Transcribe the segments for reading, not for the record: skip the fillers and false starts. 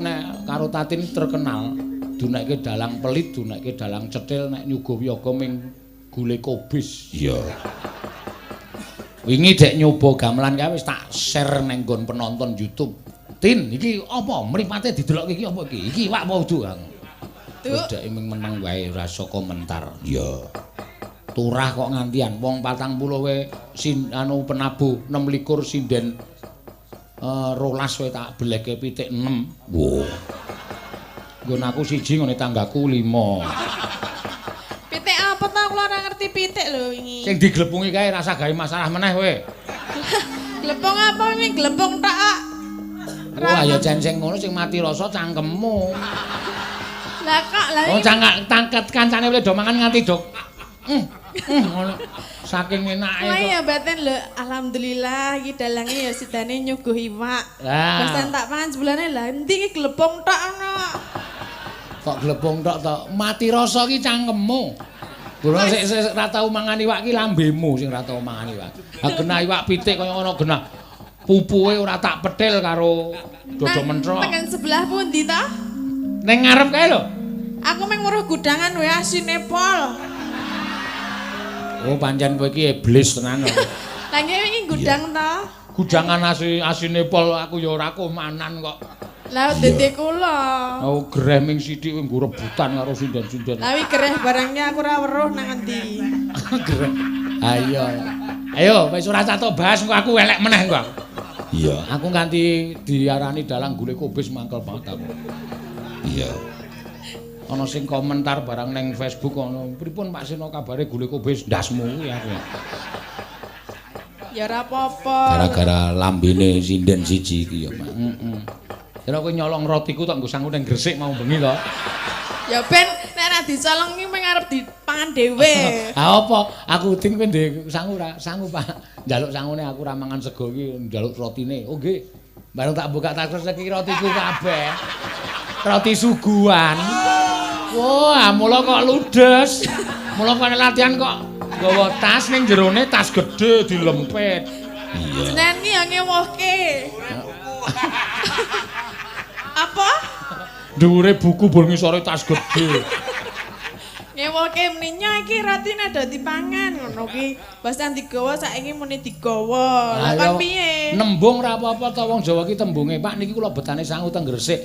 Nek karo Tatin terkenal dunekke dalang pelit, dunekke dalang cetil, nek nyuguh wiyaga ming gule kobis. Iya. Wingi dek nyoba gamelan kae wis tak share nang nggon penonton YouTube. Tin, iki apa? Mripate didelokke iki apa iki? Iki iwak apa udu, Kang? Wis dek ming meneng wae ora iso komentar. Iya. Turah kok ngantian wong 40 wae sin anu penabuh 26 sinden 12 wae tak beleke pitik 6. Wo. Nggon aku siji ngene tanggaku 5. Pitik apa ta kula ora ngerti pitik lho wingi. Sing diglepungi kae rasa gawe masalah meneh kowe. Glepung apa wingi glepung tok kok. Wah ya cen sing ngono sing mati rasa cangkemmu. Lah kok lah Oh cangak tangket kancane wis do mangan nganti do. Ngono. Saking enake kok. Ya batin lho, alhamdulillah iki dalange ya sidane nyuguh iwak. Lah tak pangan sebulane lah endi iki glepung tok ana. Kok glepung tok to? Mati rasa iki cangkemmu. Durung sik ora tau mangan iwak iki lambemu sing ora tau mangan iwak. Ha genah iwak pitik kaya ngono genah. Pupuhe ora tak petil karo dodo mentrok. Tekan sebelah pundi ta? Ning ngarep kae lho. Aku mung weruh gudangan wae asine pol. Oh pancen kowe iki iblis tenan. Lah nggih wingi gudang ta? Gudangan asine pol aku ya ora komanan kok. Lah dede kula. Oh gereh ming sithik kowe nggo rebutan karo sinden-sinden. Lah wi gereh barangnya aku ora weruh nang endi. Gereh. Ayo. Ayo wis ora catok bahas engko aku elek meneh engko aku. Iya. Aku nganti diarani dalang gule kobis mangkel banget aku. Iya. Ana sing komentar barang ning Facebook ana, pripun Pak Seno kabare gule kobis ndasmu kuwi aku. Ya ora apa-apa. Gara-gara lambene sinden siji iki ya, Pak. Heeh. Kira kowe nyolong rotiku tok nggo sangu ning Gresik mau bengi to. Ya ben nek ora dicolong iki mung arep dipangan dhewe. Ha apa? Aku udin kowe ndek sangu ora? Sangu, Pak. Njaluk sangune aku ora mangan sego iki njaluk rotine. Oh nggih. Bareng tak buka tas iki rotiku kabeh. Roti suguhan. Wah, mula kok ludes. Mula kok latihan kok nggawa tas ning jerone tas gedhe dilempit. Iya. Jenengan ki ya ngewohke. Apa? Dhuwure buku bor ngisore tas gedhe. Ngewohke meninya iki rotine do dipangan ngono ki. Basan digawa saiki muni digawa. Lah kon piye? Nembung ora apa-apa to wong Jawa ki tembunge, Pak niki kula betane sangu teng Gresik.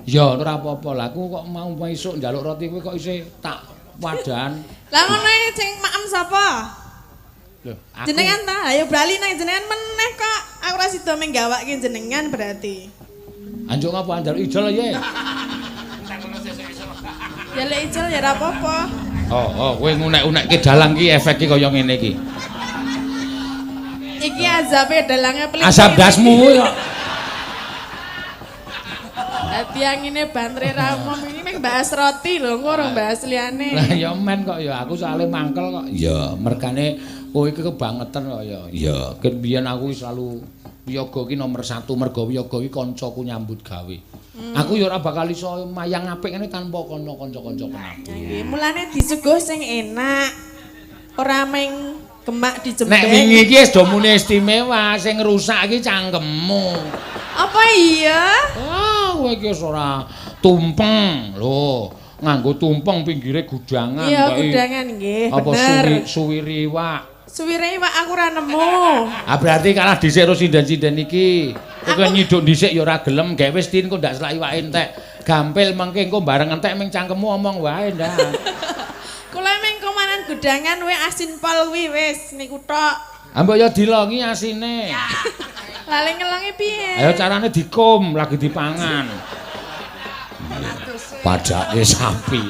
Ya ora apa-apa lah aku kok mau esuk njaluk roti kowe kok isih tak wadahan. Lah ngono iki sing maem sapa? Lho, aku jenengan ta? Ayo bali nang jenengan meneh kok. Aku ora sida menggawake jenengan berarti. Anjuk ngapa njaluk ijol ya? Njaluk ijol ya ora apa-apa. Oh, oh kowe ngunek-unekke dalang ki efeke kaya ngene iki. Iki azabe dalange pelit. Azab dasmu kok. Dadi angine bantre ra umum iki mung bahas roti lho, engko ora bahas liyane. Lah ya men kok ya aku soalé mangkel kok. Ya mergane kowe iki kebangetan kok ya. Iya. Ket biyen aku selalu wiyaga iki nomor 1 mergo wiyaga iki kancaku nyambut gawe. Aku ya ora bakal iso mayang apik ngene tanpa kono kanca-kanca penabuh. Nggih, mulane disuguh sing enak. Ora mung gemak dijembeng. Nek wingi iki wis do muni istimewa, sing ngrusak iki cangkemmu. Apa iya? Ah, kowe iki wis ora tumpeng. Lho, nganggo tumpeng pinggire gudangan. Iya, gudangan nggih, apa bener. Suwiri iwak. Suwire iwak aku ora nemu. Ah berarti kalah dhisik karo sinden-sinden iki. Kowe nyiduk dhisik ya ora gelem, gek wis tin kok ndak selak iwake entek. Gampil mengke engko bareng entek ming cangkemmu omong wae ndak. Kula ming komanan gudangan we asin pol kuwi wis niku tok. Ah mbok ya dilongi asine. Lah le ngelongi piye? Ayo carane dikum lagi dipangan. Padake sapi.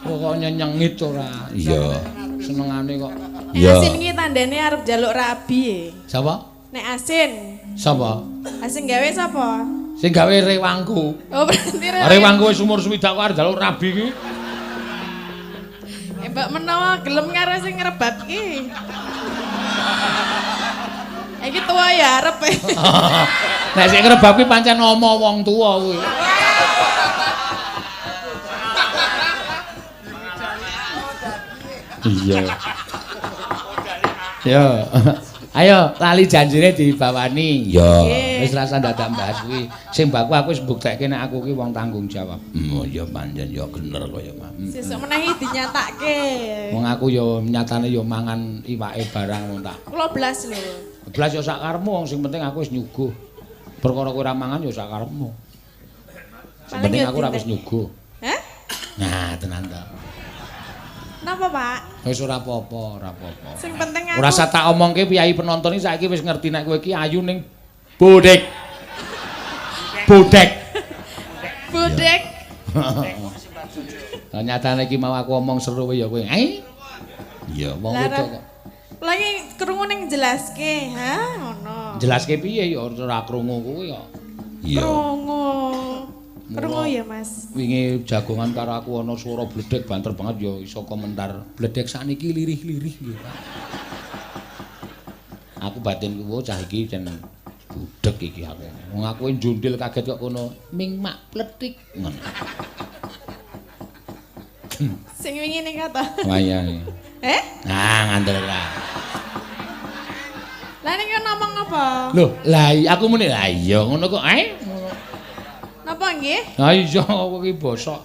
Kok nyenyengit ora? Iya. Senengane kok. Iya. Asin iki tandane arep njaluk rabi e. Sapa? Nek asin. Sapa? Asin gawe sapa? Sing gawe rewangku. Oh berarti rewangku wis umur 60 kok arep njaluk rabi iki. Mbak menawa gelem karo sing ngrebab iki. Iki tuwa ya arep. Nek sing ngrebab kuwi pancen omo wong tuwa kuwi. Iya. Yo. Ayo lali janjine dibawani. Ya. Wis rasa dadak bahas kuwi. Sing baku aku wis mbuktekke nek aku ki wong tanggung jawab. Oh ya pancen ya bener kaya Pak. Sesuk menahi dinyatake. Wong aku ya nyatane ya mangan iwake barang wong tak. Kula blas lho. Blas ya sak karepmu wong sing penting aku wis nyuguh. Perkara kowe ora mangan ya sak karepmu. Sing penting aku ora wis nyuguh. Hah? Nah, tenan ta. Napa, Pak? Wis ora apa-apa, ora apa-apa. Sing penting aku ora usah tak omongke piyayi penonton iki saiki wis ngerti nek kowe iki ayu ning bodek. Bodek. Bodek. Lah nyatane iki mau aku omong seru ya kowe. Eh? Iya, wong wedok kok. Lah iki krungu ning jelaske, ha ngono. Jelaske piye ya ora krungu kuwi ya. Iya. Krungu. Krungu ya, Mas. Wingi jagongan karo aku ana swara bledek banter banget ya iso komentar. Bledek sakniki lirih-lirih nggih, Pak. Aku batin kuwi cah iki jen budek iki aku. Wong aku njundil kaget kok kono ming mak pletik ngono. Sing wingi ning kata. Wah iya. Eh? Nah, ngandel lah. Lah ning ngomong apa? Loh, lah aku muni lah iya ngono kok eh. Napa nggih? Ha iya kowe iki bosok.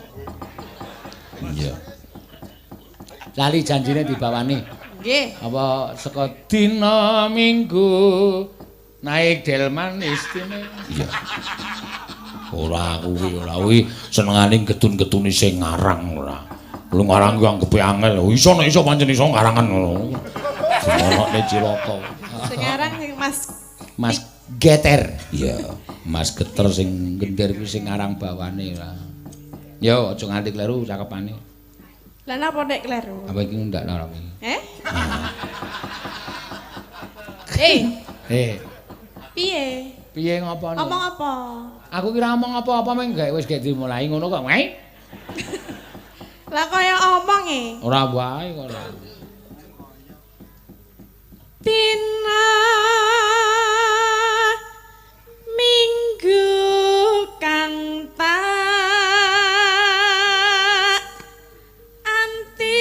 Iya. Lali janjine dibawani. Nggih. Apa saka dina Minggu naik delman istimewa. Iya. Ora kuwi ora kuwi senengane getun-getuni sing ngarang ora. Lu ngarang kuwi anggepe angel. Iso nek iso pancen iso ngarangan ngono. Dimonokne cilaka. Sing ngarang sing Mas Mas Geter. Iya. Mas Geter sing gender kuwi sing ngarang bawane lah. Yo aja nganti kleru cakepane. Lah napa nek kleru? Apa iki ndak larang iki? Eh? Eh. Eh. Piye? Piye ngopone? Omong apa? Aku kira omong apa-apa meng gak wis gak dimulai ngono kok. Wae. Lah kaya omong e. Ora wae kok ora. Dina Minggu kang tak anti.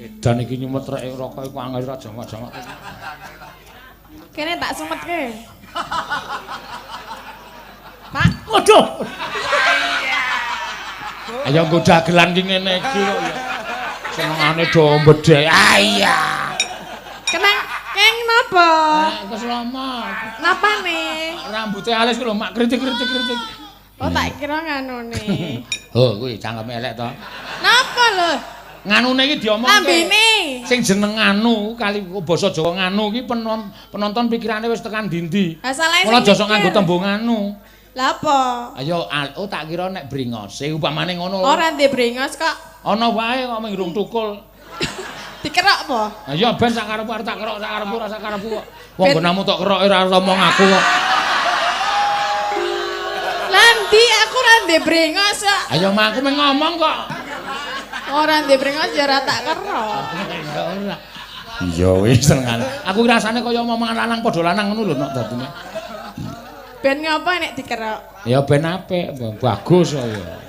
Edan iki nyumet rek rokok iku angel ra jamak-jamak. Kene tak sumetke. Pak, waduh. Ayo nggo dagelan ki ngene iki kok ya. Senengane do mbedhek. Ah iya. Kenang keng napa? Keslomo. Napane? Rambute alis ku lho mak kritik-kritik-kritik. Oh tak kira nganune. Oh kuwi cangkeme elek to. Napa lho? Nganune iki diomongke. Lambene. Sing jeneng nganu kali basa Jawa nganu iki penonton pikirane wis tekan ndi-ndi. Ha salahe sing. Ora aja sok nganggo tembung nganu. Lah apa? Ayo oh tak kira nek brengose upamane ngono. Ora ndek brengos kok. Ana wae kok mung tukul. Dikerok apa? Ha iya ben sak karepku arep tak kerok sak karepku ora sak karepku kok. Wong nggonamu tok keroke ora omong aku kok. Lah ndi aku ora ndek brengos kok. Ayo mah aku mung ngomong kok. Ora ndek brengos ya ora tak kerok. Ya ora. Iya wis senengane. Aku rasane kaya omongan lanang padha lanang ngono lho nok dadine. Ben ngapa nek dikerok? Ya ben apik, bagus kok ya.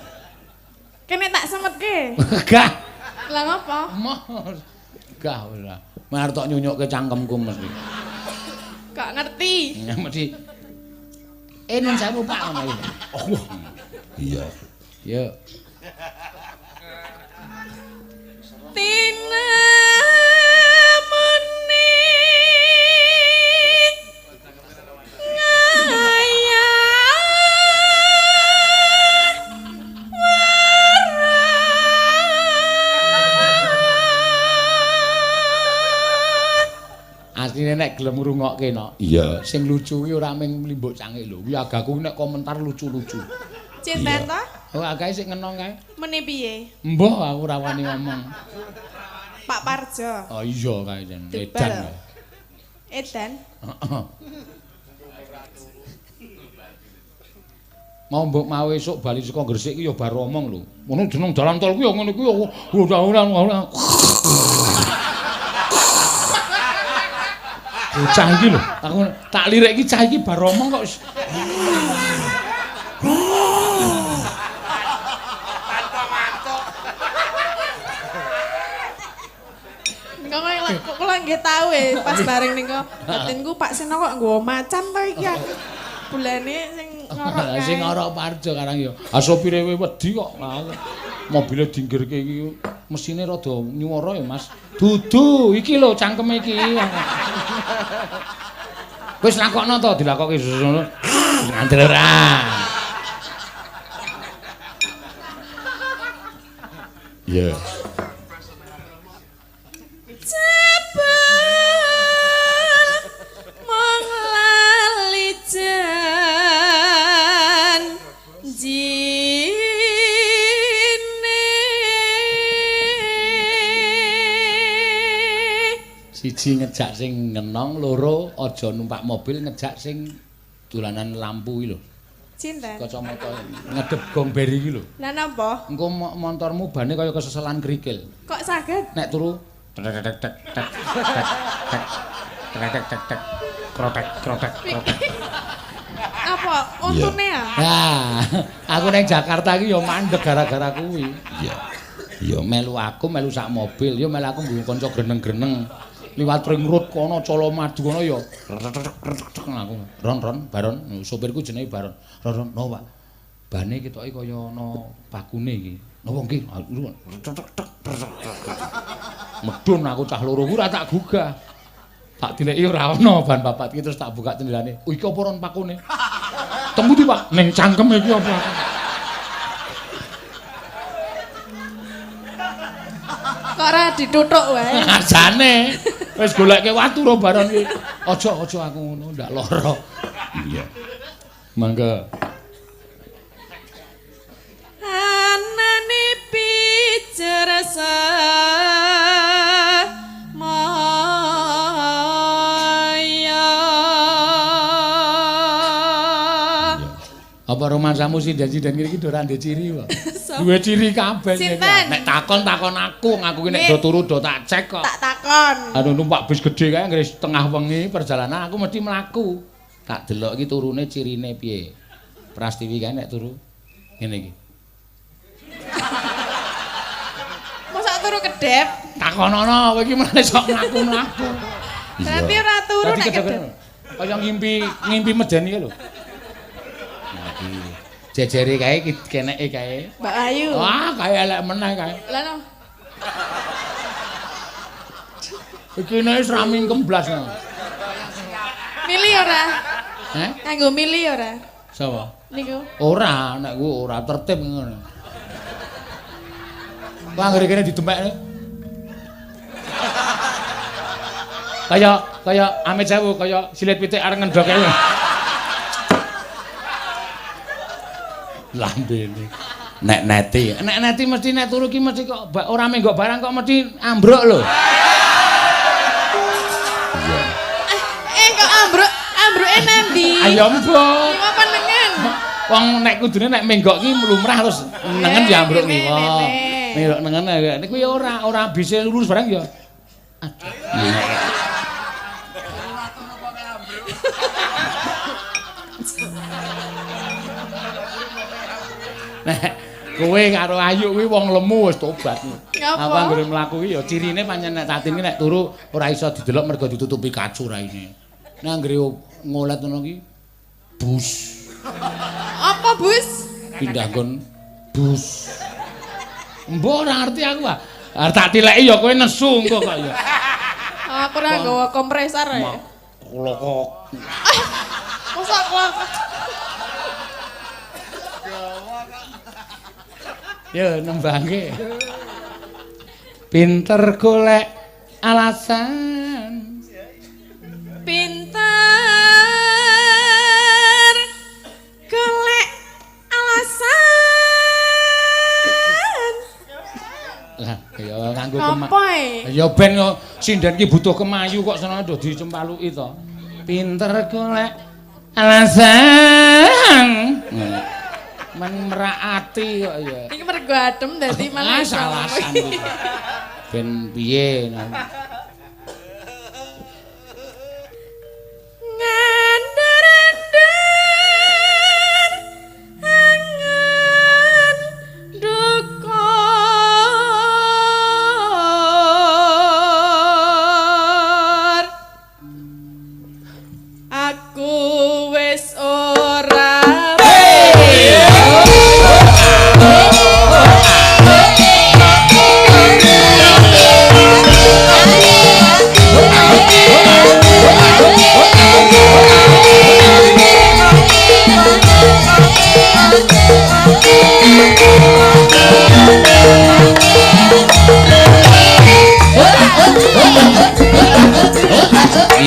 Kene tak semetke. Gah. Lah ngapa? Gah ora. Mar tok nyunyukke cangkemku mesti. Kok ngerti? Ya mesti. Nun sewu Pak ngono iki. Oh. Iya. Yo. Tina meni ngaya Asline nek gelem ngrungokke no. Iya. Sing lucu kuwi ora mung mlimbuk cangik lho. Kuwi agaku nek komentar lucu-lucu. Cinten ta? Oh, agae sik ngenong kae. Meni piye? Mbah aku ora wani ngomong. Pak Parjo. Oh iya kae jen. Edan. Edan. Heeh. Mau mbok mau esuk bali saka Gresik ki ya bar omong lho. Ngono jeneng dalan tol ku ya ngene ku ya ora ora. Bocah iki lho, aku tak lirik iki cah iki bar omong kok wis. Kula Nggih tau e pas bareng niku batinku Pak Seno kok nggawa macan to iki aku. Bulane sing ngorok kae. Sing ngorok Parjo karang ya. Ah sopire wedi kok. Mobile dinggirke iki mesine rada nyuwara ya Mas. Dudu iki lho cangkeme iki. Wis lakokno to dilakokke ngono. Ngandel ora. Iya. Jebul mung lali janjine. Siji ngejak sing ngenong, loro aja numpak mobil ngejak sing dolanan lampu iki lho. Cinten. Kacamata ngedep gong beri iki lho. Lah napa? Engko montormu bane kaya keseselan kerikil. Kok saged? Nek turu tek tek tek tek tek tek tek tek krotek krotek krotek. Apa untune ya? Nah, aku nang Jakarta iki ya mandeg gara-gara kuwi. Iya. Ya melu aku melu sak mobil, ya melu aku nggo kanca greneng-greneng. Liwat ring road kono Colomadu kono ya aku ron ron baron sopirku jenenge Baron. Ron ron no Pak. Bane ketoke kaya ana bakune iki. Napa nggih? Medun aku cah loro ku ora tak gugah. Tak dileki ora ana ban papat iki terus tak buka jendelane. Oh iki apa ron pakune? Temu di Pak, ning cangkem iki apa? Kok ora dituthuk wae. Jane wis goleke watu ro Baron iki. Aja aja aku ngono ndak lara. Iya. Mangga. Anane pijer maya. Apa romansamu sing janji-janji iki ora ndek ciri kok. Duwe ciri kabeh. Nek takon-takon aku, ngaku ki nek do turu do tak cek kok. Tak takon. Anu numpak bis gedhe kae anggere setengah wengi perjalanan aku mesti mlaku. Tak delok iki turune cirine piye. Prastiwi kae nek turu ngene iki. Mosok turu kedhep? Takonono kowe iki meneh sok mlaku-mlaku. Berarti ora turu nek kedhep. Kaya ngimpi, ngimpi medeni lho. Jejere kae keneke kae. Mbak Ayu. Wah, kae elek meneh kae. Lah no. Iki nek wis ra mingkem blas. Mili ora? Heh? Kanggo mili ora? Sapa? Niku. Ora, nek ku ora tertib ngono. Wah, anggere kene didemekne. Kaya kaya amit sewu kaya silit pitik areng ngendhok kae. Lambene. Nek neti, nek neti mesti nek turu ki mesti kok ora menggok barang kok mesti ambruk lho. Iya. Kok ambruk? Ambruke nandi? Ayo mbok. Iki apa nengen? Wong nek kudune nek menggok ki lumrah terus nengen ya ambruk ngiwa. Menggok nengen niku ya ora ora bisa lurus barang ya. Aduh. Nek kowe karo Ayu kuwi wong lemu wis tobat. Aku anggere mlaku kuwi ya cirine pancen nek Tatin ki nek turu ora iso didelok mergo ditutupi kacu raine. Nek anggere ngolet ngono ki bus. Apa bus? Pindah nggon bus. Mbok ora ngerti aku ah. Arep tak tileki ya kowe nesu engko kok ya. Aku ora nggawa kompresor ya. Klokok. Mosok klokok. Ya nembangke. Pinter golek alasan. Pinter golek alasan. Lah ya nganggo kemayu. Ya ben sinden ki butuh kemayu kok senenge do dicempaluki to. Pinter golek alasan. Men merak ati kok ya. Iki mergo adem dadi malah alasan iki. Ben piye ngandar-andar angan duka. Aku wis ora.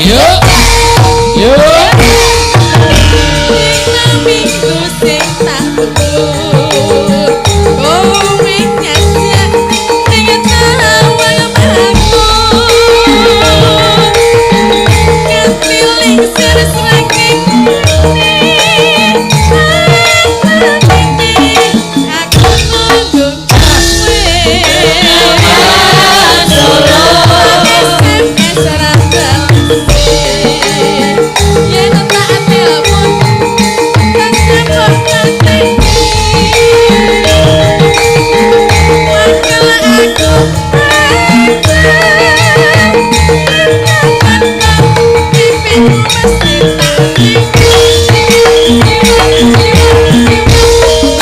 Yo. Yo. Minggu sing tak tunggu, kowe ngajak ning tawang aku. Nganti lingsir srengenge, aku nunggu kowe. SMS ora yen tak telepon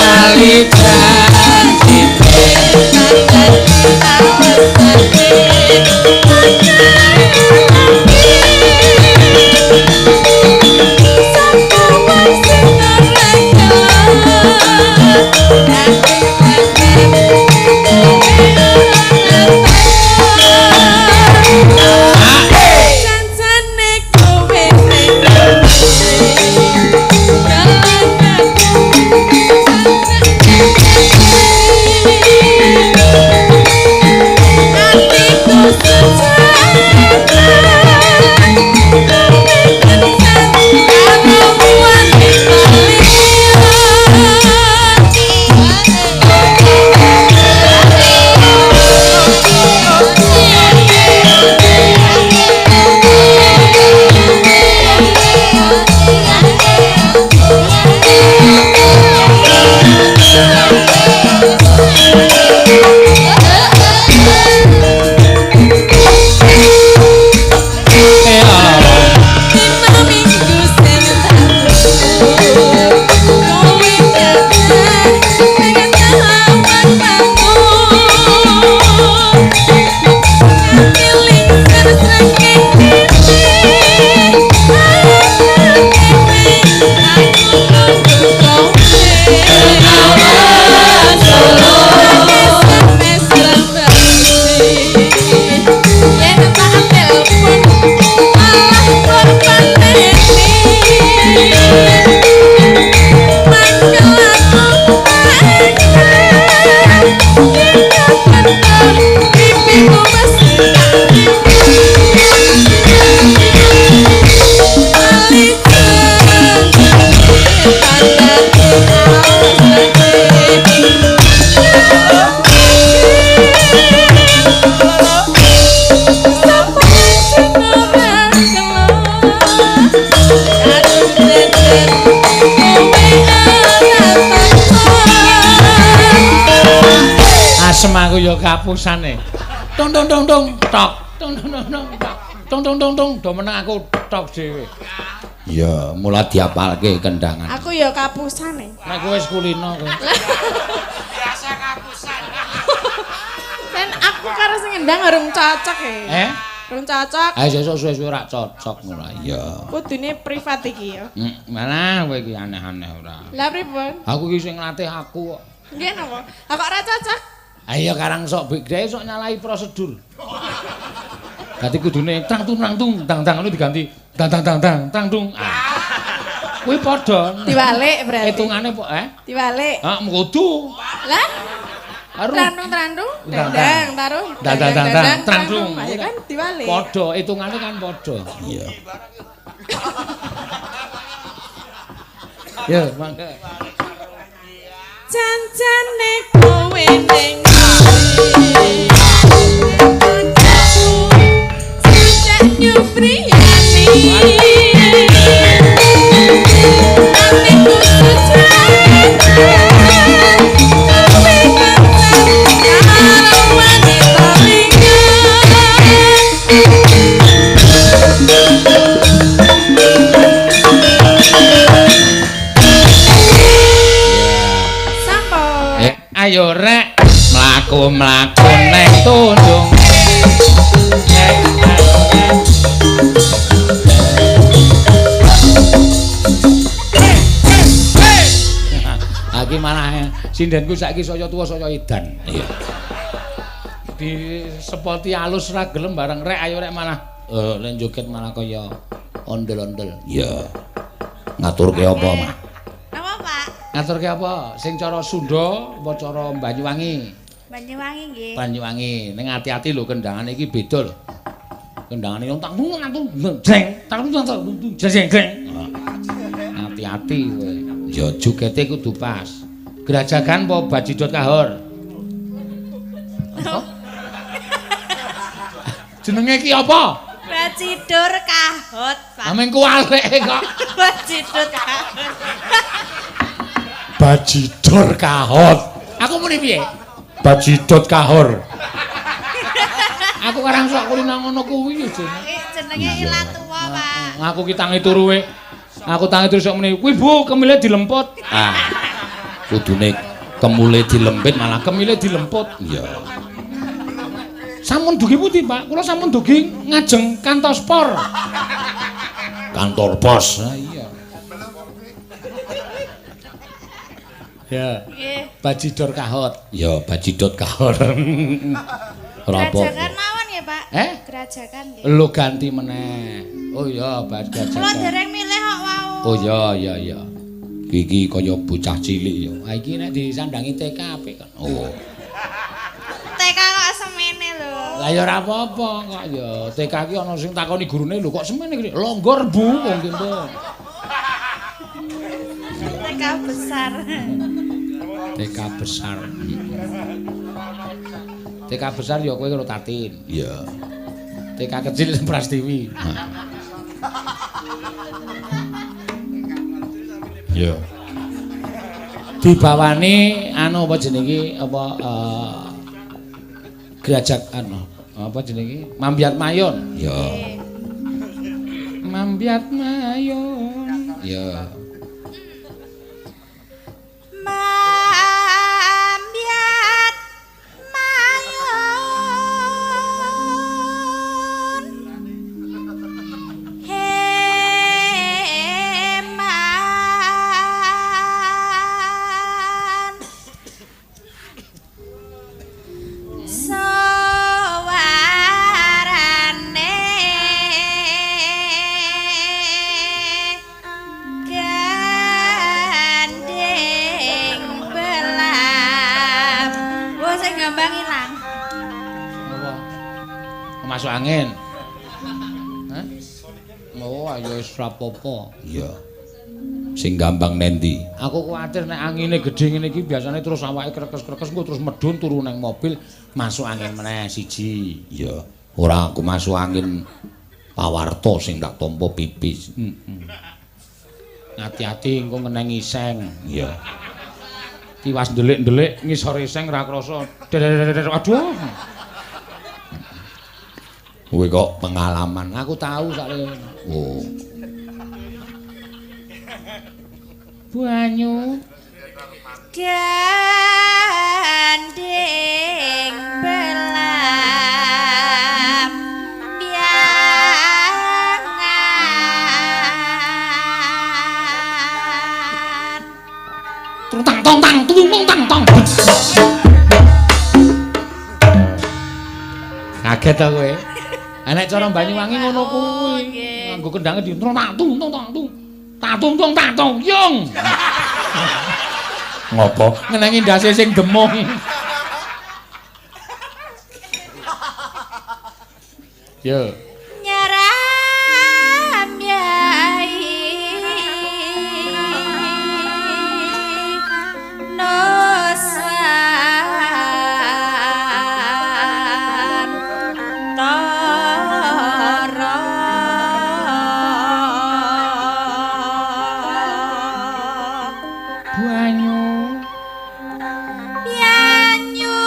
Kali janji. Asem aku ya kapusane. Tung tung tung tung tok. Tung tung tung tung tok. Tung tung tung tung do meneng aku tok dhewe. Ya, mula diapalke kendangan. Aku ya kapusane. Nek kowe wis kulino kowe. Biasa kapusan. Sen aku karo sing ngendang urung cocok e. Eh? Urung cocok. Ayo sesuk suwe-suwe ora cocok ngono. Iya. Kudune privat iki ya. Malah kowe iki aneh-aneh ora. Lah pripun? Aku iki sing nglatih aku kok. Nggih napa? Lah kok ora cocok? Ayo karang sok big sok nyalahi prosedur. Dadi kudune tang tung tang tung tang tang ngono diganti tang tang tang tang tang tung. Ah. Kuwi padha. Diwalik berarti. Hitungane po eh? Diwalik. Ah, kudu. Lah? Trandung-trandung, dandang, taruh. Dandang dandang trandung. Ayo kan diwalik. Padha, hitungane kan padha. Iya. Ya, mangga. Jancane kowe ning sejak nyupriyani atiku sejak kowe kencan karo wanita liya. Aku mlaku neng Tunjung. Iki malah sindenku saiki saya tuwa saya edan. Iya. Disepoti alus ra gelem bareng rek ayo rek malah lek joget malah kaya ondel-ondel. Iya. Ngaturke apa, Mas? Apa, Pak? Ngaturke apa? Sing cara Sunda apa cara Banyuwangi? Banyuwangi nggih. Banyuwangi. Ning ati-ati lho kendangane iki beda lho. Kendangane wong tak jeng, tak jeng jeng. Ati-ati kowe. Ya jogete kudu pas. Grajagan apa Bajidot Kahor? Apa? Jenenge iki apa? Bajidur Kahot, Pak. Ameng kuwalek kok. Bajidot Kahot. Bajidor Kahot. Aku muni piye? Bajidot Kahor. Aku karang sok kulino ngono kuwi jenenge. Jenenge ilat tuwa, Pak. Aku ki tangi turu we. Aku tangi turu sok muni, "Kuwi Bu, kemile dilemput." Ah. Kudune kemule dilempit malah kemile dilemput. Iya. Sampun dugi pundi, Pak? Kula sampun dugi ngajeng kantos por. Kantor pos. Ha iya. Ya. Nggih. Bajidor Kahot. Ya, Bajidot Kahor. Ora apa. Grajagan mawon nggih, Pak? Eh? Grajagan nggih. Lho ganti meneh. Oh iya, Grajagan. Kula dereng milih kok wau. Oh iya, iya, iya. Iki kaya bocah cilik ya. Ha iki nek disandangi TK apik kok. Oh. TK kok semene lho. Lah ya ora apa-apa kok ya. TK ki ana sing takoni gurune lho kok semene iki. Longgor Bu wong kene. TK besar. TK besar. TK besar ya kowe karo Tatin. Iya. TK kecil Prastiwi. Iya. Dibawani anu apa jenenge apa Grajak anu apa jenenge Mambiat Mayon. Iya. Mambiat Mayon. Iya. Mambiat Mayon. Heman. Sawarane gandeng belam. Wah, sing gambang ilang. Apa? Masuk angin. Hah? Oh, ayo wis rapopo. Iya. Sing gambang nendi? Aku kuwatir nek angine gedhe ngene iki biasane terus awake krekes-krekes engko terus medhun turu nang mobil masuk angin meneh siji. Iya. Ora aku masuk angin pawarto sing tak tampa pipis. Heeh. Ati-ati engko ngeneng iseng. Iya. Tiwas ndelik-ndelik ngisor iseng ra krasa. Aduh. Kowe kok pengalaman. Aku tahu sakle. Oh. Banyu gandeng belam biangan. Tang tong tang tung tong tang tong. Kaget ta kowe? Nek cara Banyuwangi ngono kuwi. Nganggo kendange di tong tang tung tong tang tung. Tatung tung tatung yung. Ngopo? Ngenengi ndase sing demung. Yo. Nyaram yai Nusantara. Banyu Banyu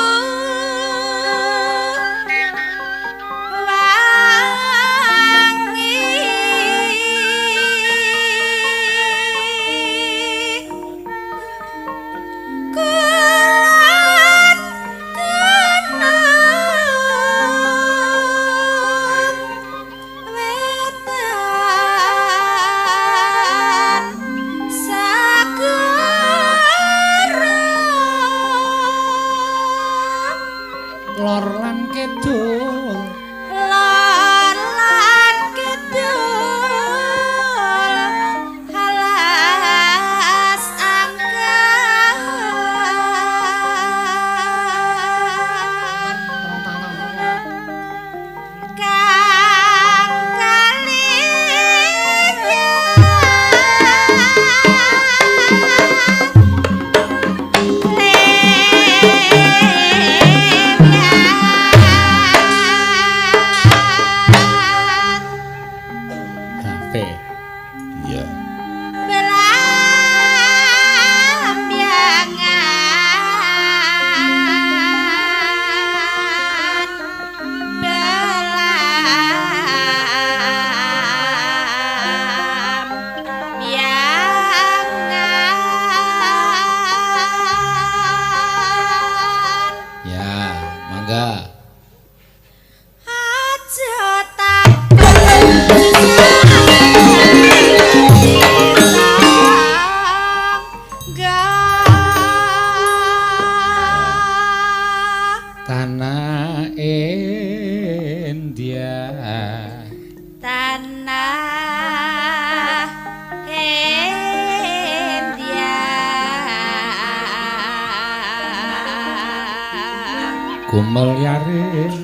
Gumelyaring,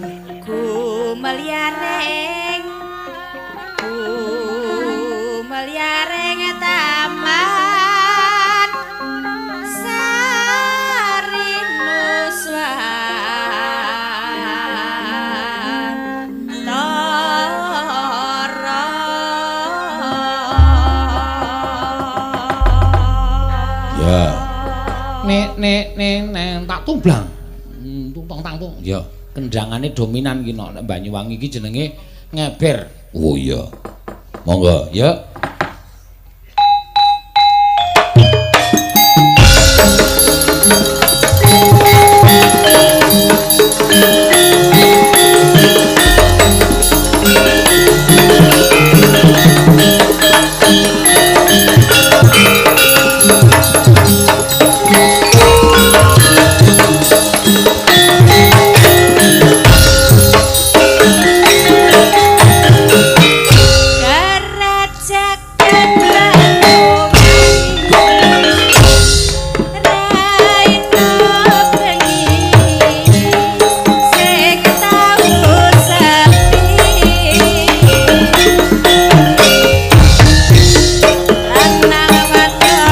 gumelyaring, gumelyaring taman sari nuswantara. Ya. Nek nek nek nek tak tumblang. Tung tang tung. Ya, kendangane dominan ki nek Banyuwangi iki jenenge ngeber. Oh iya. Monggo, ya. Lanang wadon.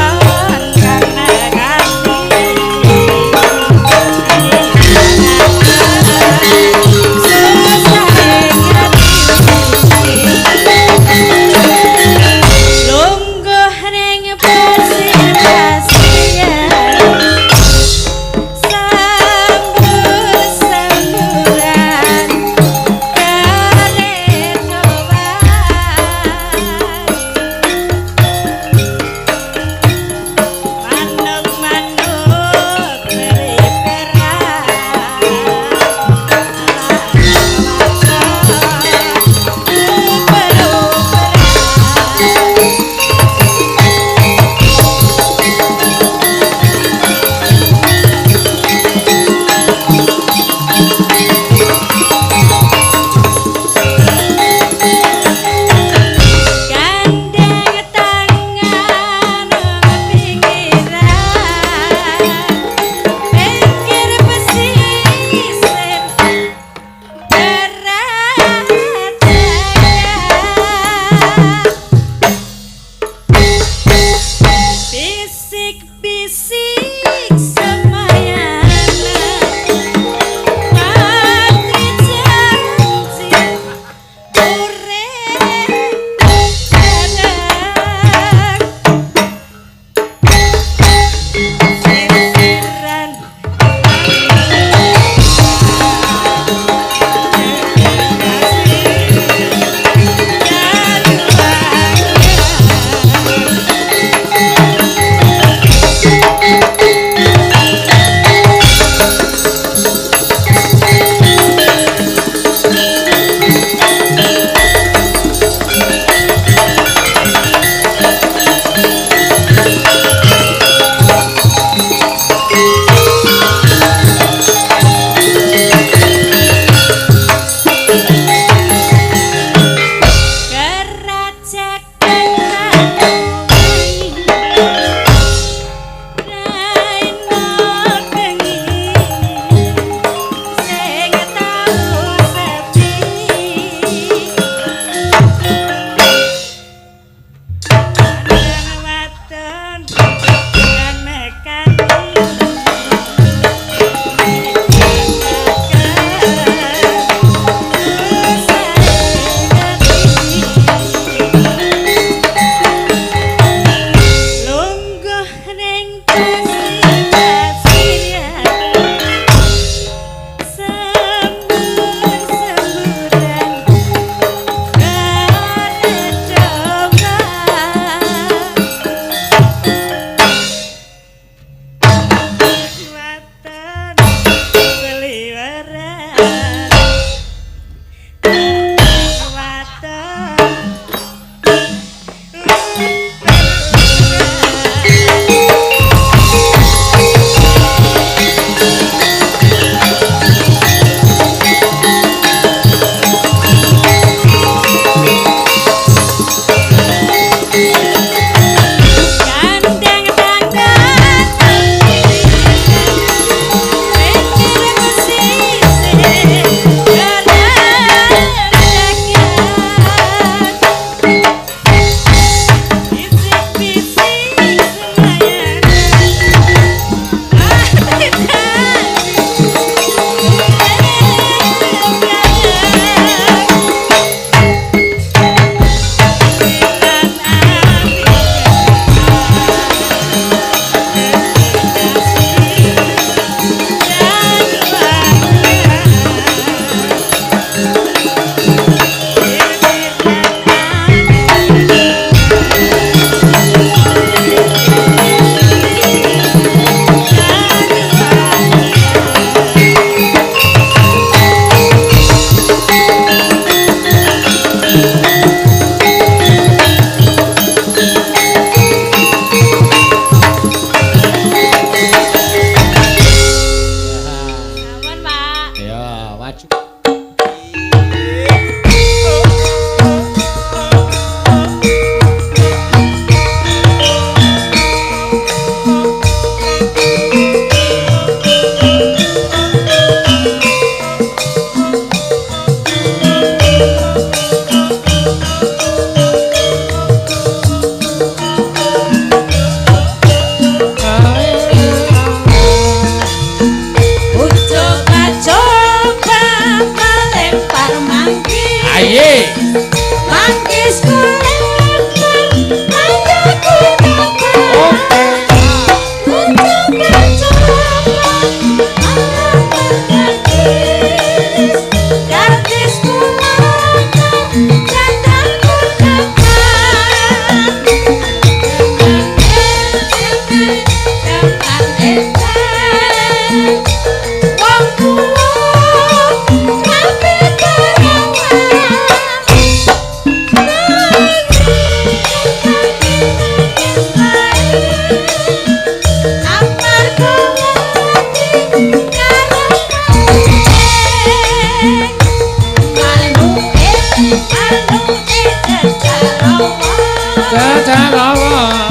rawa.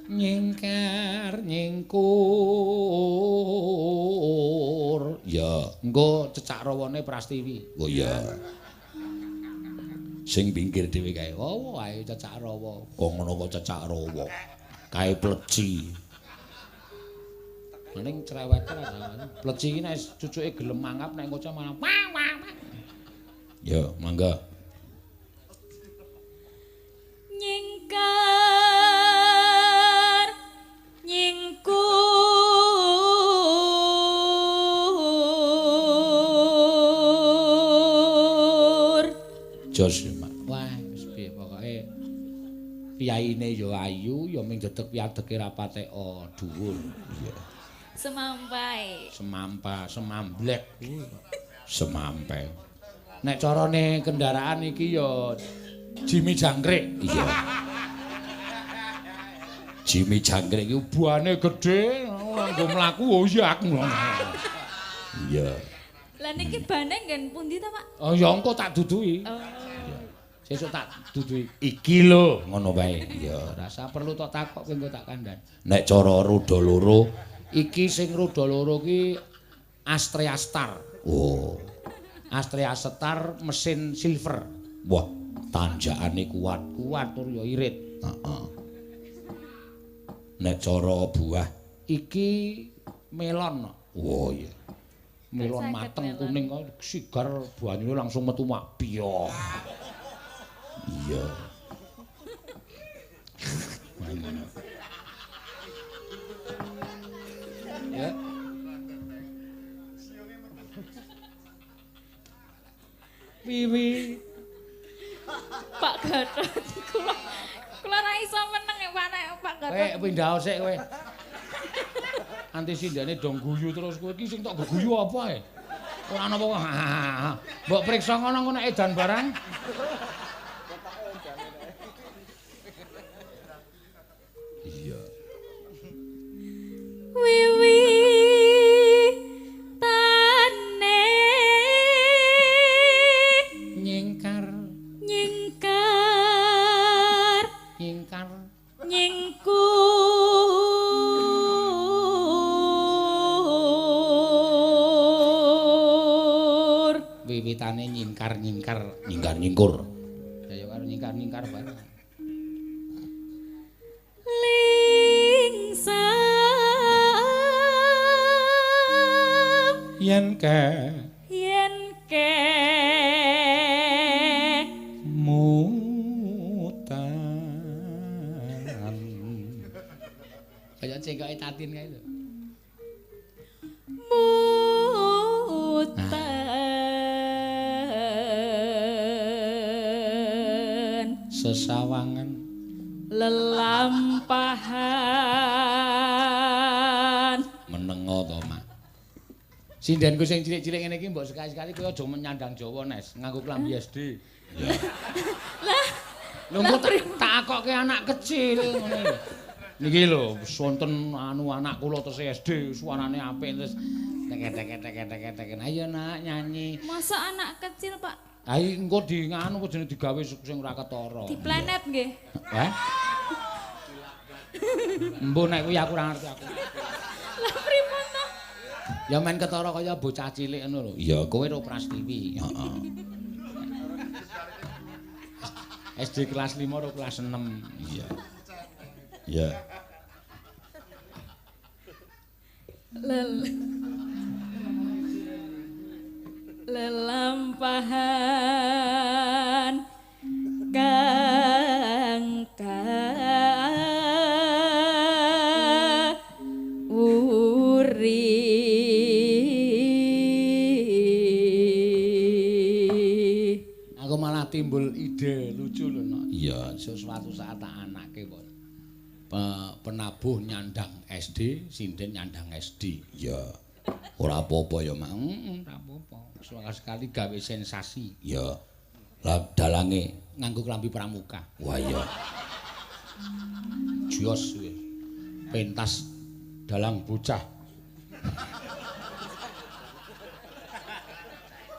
Nyingkar nyingkur. Ya, engko cecak rawane Prastiwi. Oh iya. Sing pinggir dhewe kae. Oh, ae cecak rawa. Kok ngono kok cecak rawa. Kae pleci. Ning cerewet ra. Pleci iki nek cucuke gelem mangap nek kaca malah wah wah wah. Ya, mangga. Nyingkar nyingkur. Jos, Mak. Wah, wis piye pokoke piyaine ya ayu, ya ming dedeg piyadege ra pateka dhuwur. Iya. Semampai. Semampa, semamblek. Semampai. Nek carane kendaraan iki ya Jimmy Jangkrik. Iya. Jimmy Jangkrik iki buane gedhe, nganggo mlaku oyak. Iya. Lah niki bane nggen pundi ta, Pak? Oh ya engko tak duduhi. Oh. Iya. Sesuk tak duduhi. Iki lho, ngono wae. Iya. Rasa perlu tok takok kowe engko tak kandhan. Nek cara roda loro, iki sing roda loro ki Astrea Star. Oh. Astrea Star mesin silver. Wah, tanjakane kuat. Kuat tur ya irit. Heeh. Nek cara buah iki melon. Oh iya. Melon mateng kuning kok sigar banyune langsung metu mak biyoh. Iya. Ya. Wiwi. Pak Gatot kula kula ra iso meneng Pak nek Pak Gatot. Kowe pindah sik kowe. Anti sindane dong guyu terus kowe iki sing tok guyu apa ae? Ora ana apa-apa. Mbok priksa ngono engko nek edan barang. Iya. Wiwi tane nyingkar nyingkar nyingkar nyingkur. Wiwitane nyingkar nyingkar nyingkar nyingkur. Ya ya karo nyingkar nyingkar bareng. Lingsar Yen ke yen ke mutan. Kaya cengkoke Tatin kae lho. Mutan. Sesawangan lelampahan. Menengo to, Mak. Sindenku sing cilik-cilik ngene iki mbok sekali-sekali kowe aja menyandang Jawa, Nes, nganggo klambi SD. Ya. Lah, lho engko tak akokke anak kecil ngene lho. Niki lho wonten anu anak kula tesih SD, suarane apik terus tek tek tek tek tek. Ayo nak nyanyi. Masa anak kecil, Pak? Ha engko di nganu jenenge digawe sing ora ketara. Di planet nggih. Heh? Embuh nek kuwi aku ora ngerti aku. Lah pripun to? Ya men ketara kaya bocah cilik ngono lho. Ya kowe ro Prastiwi. Heeh. SD kelas 5 ro kelas 6. Iya. Iya. Lelampahan kang kawuri. Aku malah timbul ide lucu lho, Nok. Iya, sesuatu saat tak anake kok. Penabuh nyandang SD, sinden nyandang SD. Iya. Ora apa-apa ya, Mak. Heeh, ora apa-apa. Sekali gawe sensasi. Iya. Lah dalange nganggo klambi pramuka. Wah iya. Jos wis. Pentas dalang bocah.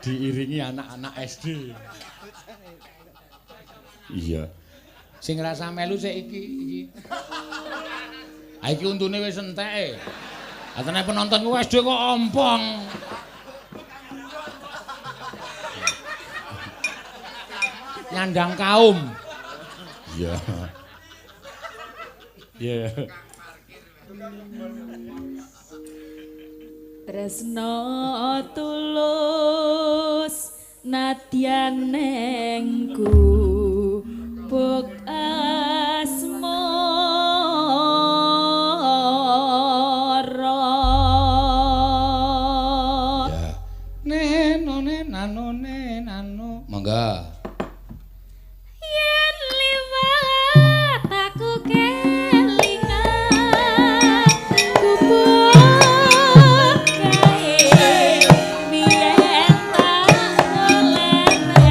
Diiringi anak-anak SD. Iya. Sing rasa melu sik iki iki. Ha iki untune wis enteke. Atene penonton ku SD kok ompong. Nyandang kaum. Iya. Iya. Tresno tulus nadyan neng gubuk asmara. Ya. Neno nano nano. Monggo. Yen liwat aku kelingan gubuk kae biyen tak leren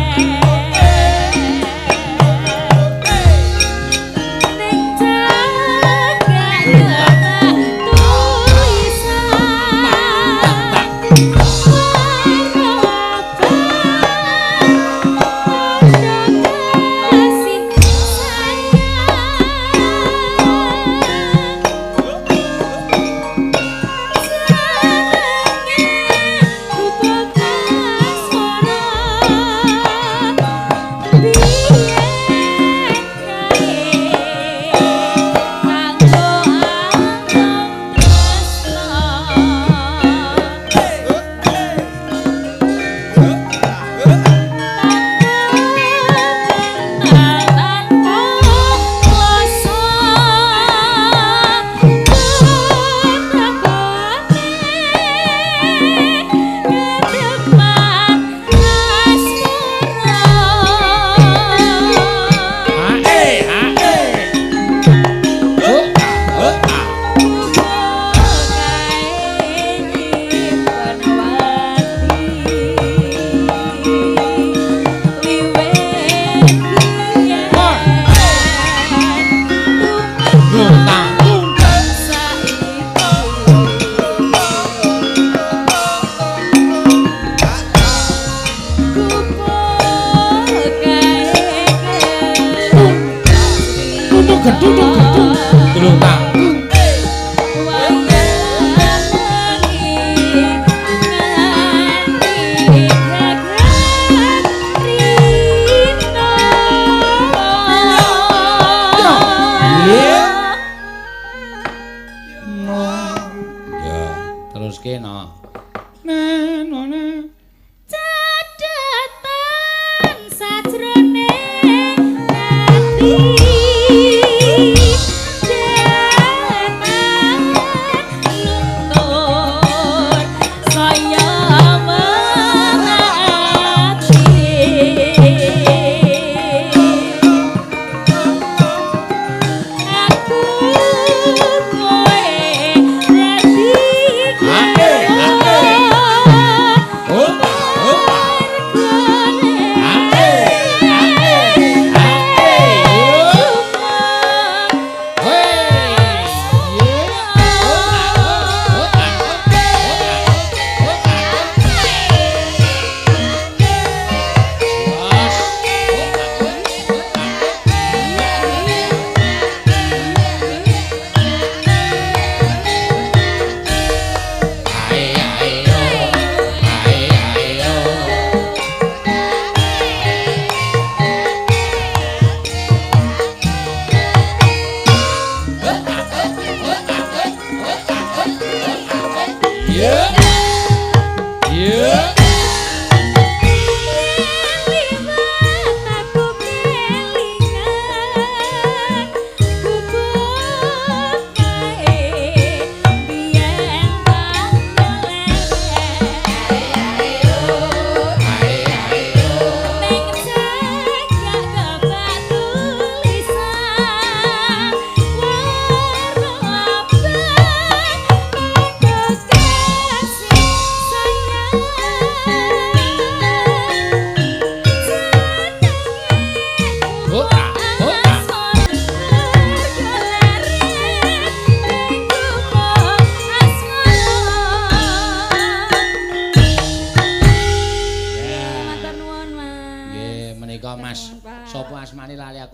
ning jagat tulisan Na na na. Cadatan sajroning ati. Datan luntur saya mengati. Aku kowe dadi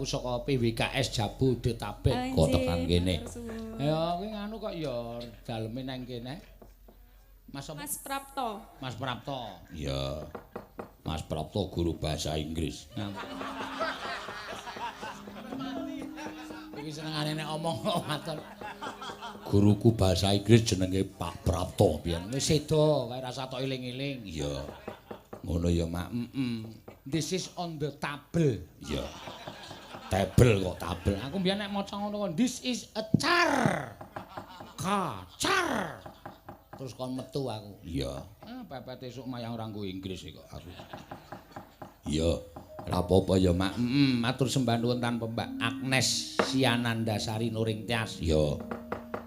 Saka PWKS Jabodetabek kok tekan kene. Ya kuwi nganu kok ya daleme nang kene. Mas apa? Mas Prapto. Mas Prapto. Iya. Mas Prapto guru bahasa Inggris. Nah. Iki senengane nek omong kok matur. Guruku bahasa Inggris jenenge Pak Prapto biyen. Wis sedo kae rasa tok eling-eling. Iya. Ngono ya, Mak. This is on the table. Iya. Table kok tabel. Aku mbiyen nek maca ngono kok this is a char. Kacar. Terus kon metu aku. Iya. Ah pepet esuk mayang ora nggo Inggris kok aku. Iya. Ora apa-apa ya, Mak. Matur sembah nuwun tanpa Mbak Agnes Sianandasari Nuring Tias. Iya.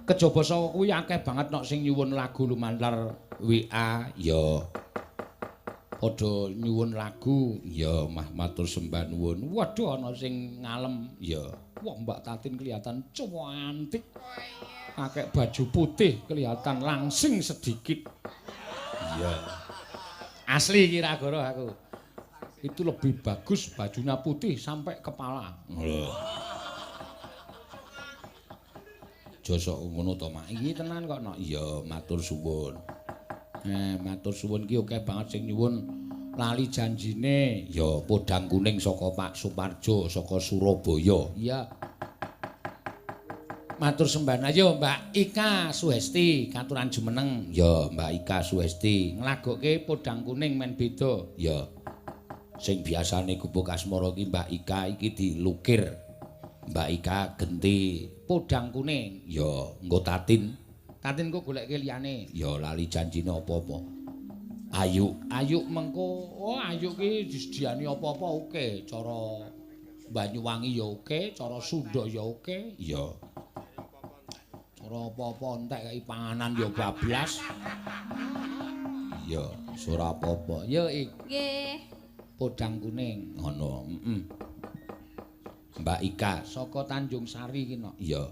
Kejaba saka kuwi akeh banget nok sing nyuwun lagu lumantar WA. Iya. Padha nyuwun lagu. Iya, mah matur sembah nuwun. Waduh ana sing ngalem. Iya. Wah, Mbak Tatin kelihatan cantik. Pakai baju putih kelihatan langsing sedikit. Iya. Asli kira goro aku. Itu lebih bagus bajunya putih sampai kepala. Lho. Josok ngono to, Mak. Iki tenan kok, Nok. Iya, matur suwun. Matur suwun ki akeh banget sing nyuwun lali janjine. Ya, podang kuning saka Pak Suparjo saka Surabaya. Iya. Matur sembah ayo Mbak Ika Suhesti katuran jumeneng. Ya, Mbak Ika Suhesti nglagokke podang kuning men beda. Ya. Sing biasane gubuk asmara ki Mbak Ika iki dilukir. Mbak Ika genti podang kuning. Ya, nggo Tatin. Tatin kok golekke liyane. Ya lali janjine apa-apa. Ayu, Ayu mengko. Oh, Ayu ki disediani apa-apa oke, cara Banyuwangi ya oke, cara Sunda ya oke. Iya. Cara apa-apa entek kei panganan ya bablas. Iya, ora apa-apa. Ya ik. Nggih. Podang kuning. Ngono, heeh. Mbak Ika saka Tanjung Sari ki nok. Iya.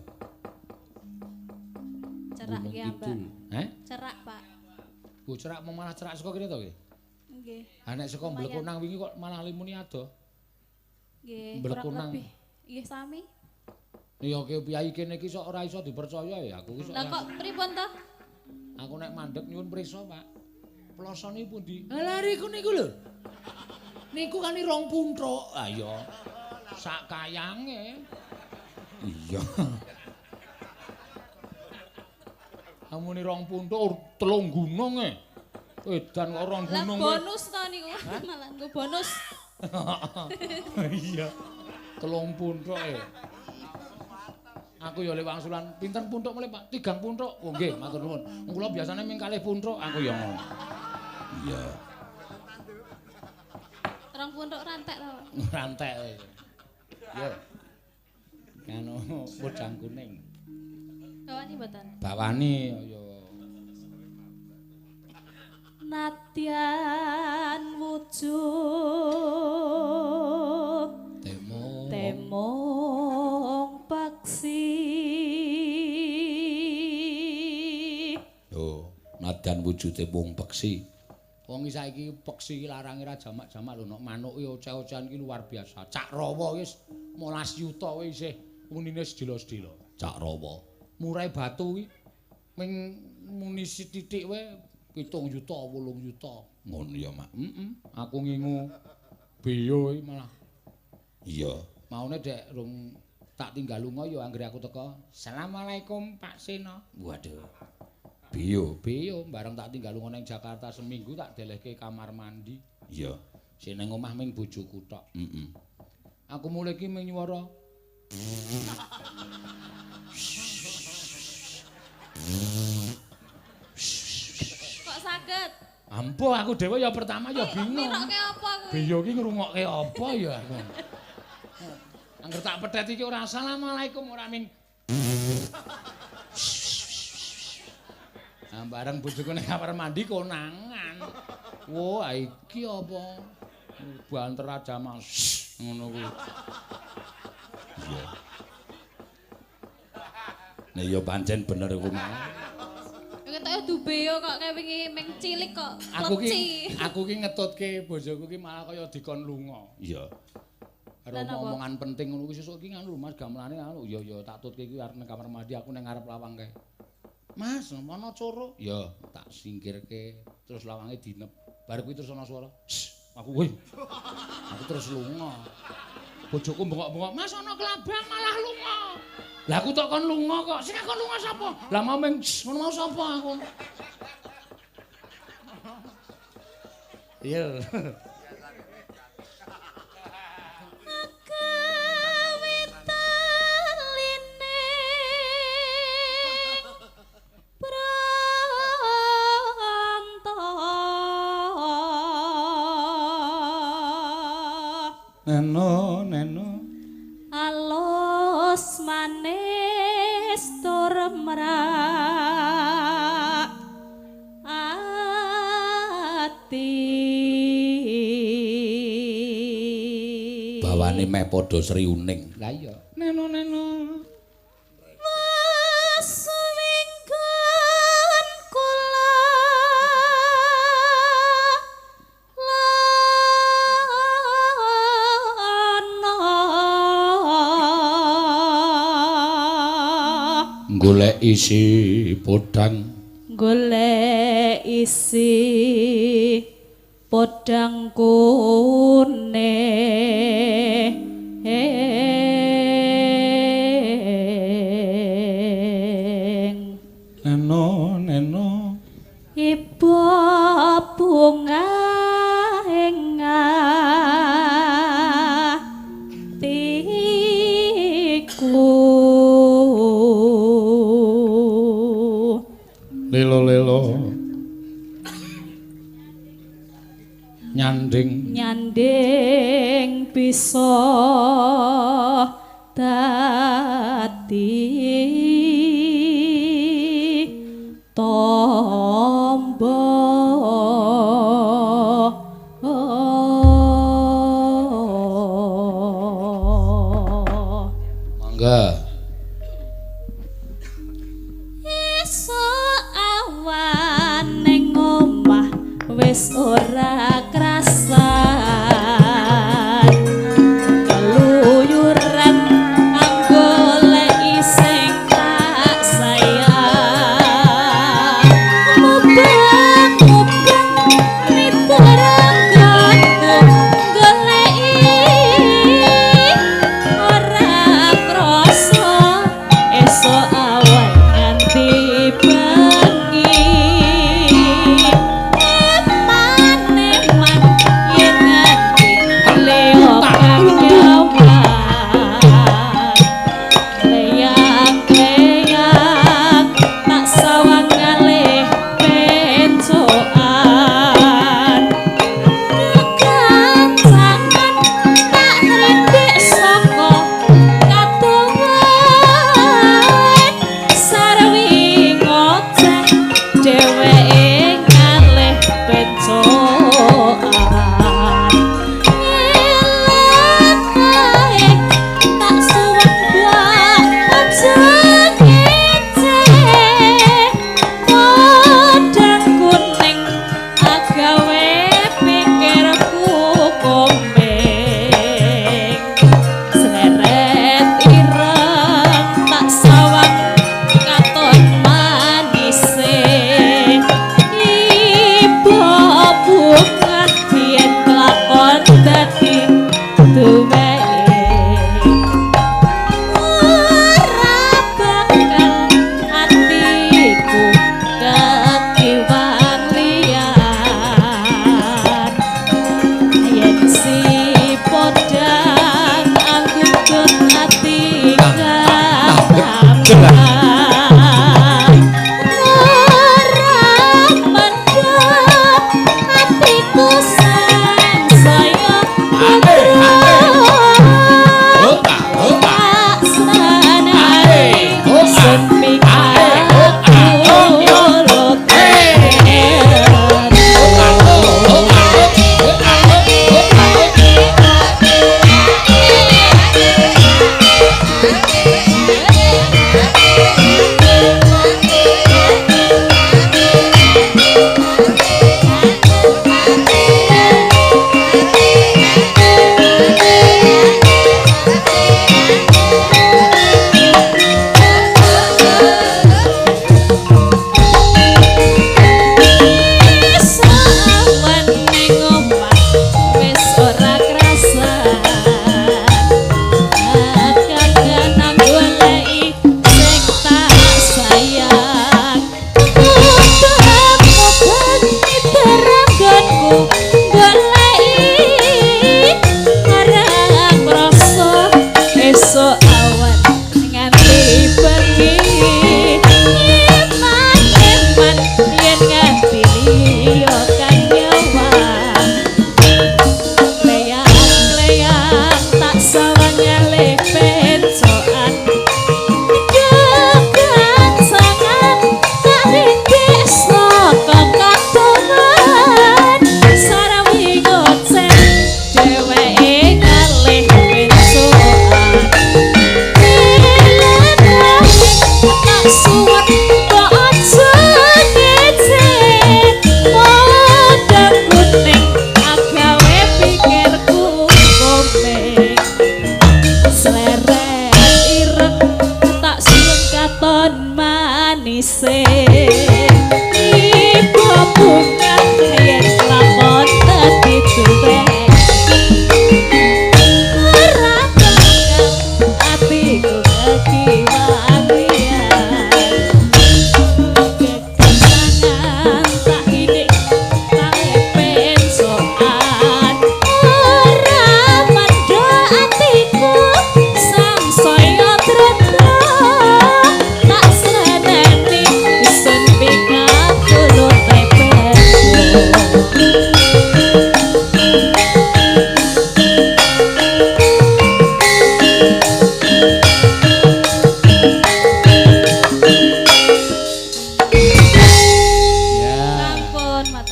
Cerak ya, Mbak. Heh? Cerak, Pak. Bu cerak malah cerak saka kene to ki? Nggih. Ha nek saka Mblekonang wingi kok malah limuni adoh. Nggih, kurang lebih. Nggih sami. Ya ke piyai kene iki sok ora iso dipercaya ya aku iki sok. Lah kok pripun to? Aku nek mandeg nyuwun prisa, Pak. Plosone pundi? Lah riku niku lho. Niku kan rong punthuk. Ha iya. Sak kayange. Iya. Amune rong punthuk telung gunung e. Edan kok rong gunung. Lah bonus to niku. Malah nggo bonus. Iya. 3 punthuk e. Aku ya lek wangsulan pinten punthuk mulih Pak? 3 punthuk. Oh nggih, matur nuwun. Kula biasane ming 2 punthuk, aku ya ngono. Iya. 2 punthuk rantek to. Rantek. Yo. Anu podang kuning. Bawani mboten? Bawani ya. Nadyan wujud temong temong paksi. Oh, nadyan wujude mung peksi. Wong saiki peksi iki larange ra jamak-jamak lho, nek manuk iki oceh-ocehan iki luar biasa. Cak rawa wis 15 yuta wae isih unine sedila-sedila. Cak rawa. Murai batu iki ming muni sithik wae 7 yuta, 8 yuta. Ngono ya, Mak. Heeh. Aku ngingu beo iki malah. Iya. Maune dek rung tak tinggal lunga ya anggere aku teko. Assalamualaikum Pak Seno. Waduh. Beo, beo bareng tak tinggal lunga ning Jakarta seminggu tak delehke kamar mandi. Iya. Sing ning omah ming bojoku tok. Heeh. Aku mulih iki ming nyuwara. Kok saged? Ampuh aku dhewe ya pertama ya bingung. Ngrungokke apa kuwi? Beo iki ngrungokke apa ya aku. Angger tak petet iki ora assalamualaikum ora ming. Nah, bareng bojoku ning kamar mandi konangan. Wah, iki apa? Banter aja Mas. Ngono kuwi. Iya. Nek ya pancen bener iku mau. Ketoke dubeo kok kayak wingi ming cilik kok. Aku ki ngetutke bojoku ki malah kaya dikon lunga. Iya. Karo omongan penting ngono kuwi sesuk ki nganu Mas gamelane anu ya ya tak tutke iki arep nang kamar mandi aku ning ngarep lawang kae. Mas, ana coro? Ya, tak singkirke terus lawange dinep. Bar kuwi terus ana swara. Aku weh. Aku terus lunga. Bojoku bengok-bengok, "Mas ana klabang malah lunga." Lah aku tok kon lunga kok. Sing aku lunga sapa? Lah mau ming ngono mau sapa aku. Iya. Neno, neno. Alus manis tur merak ati. Bawane meh padha sriuning. Lah iya. Neno, neno. Winggon kula golek isi podang, golek isi podang kuning. Neno, neno. Ibu bunga ing atiku. Lelo-lelo nyanding nyanding bisa dadi tombo. Mangga. Wis ora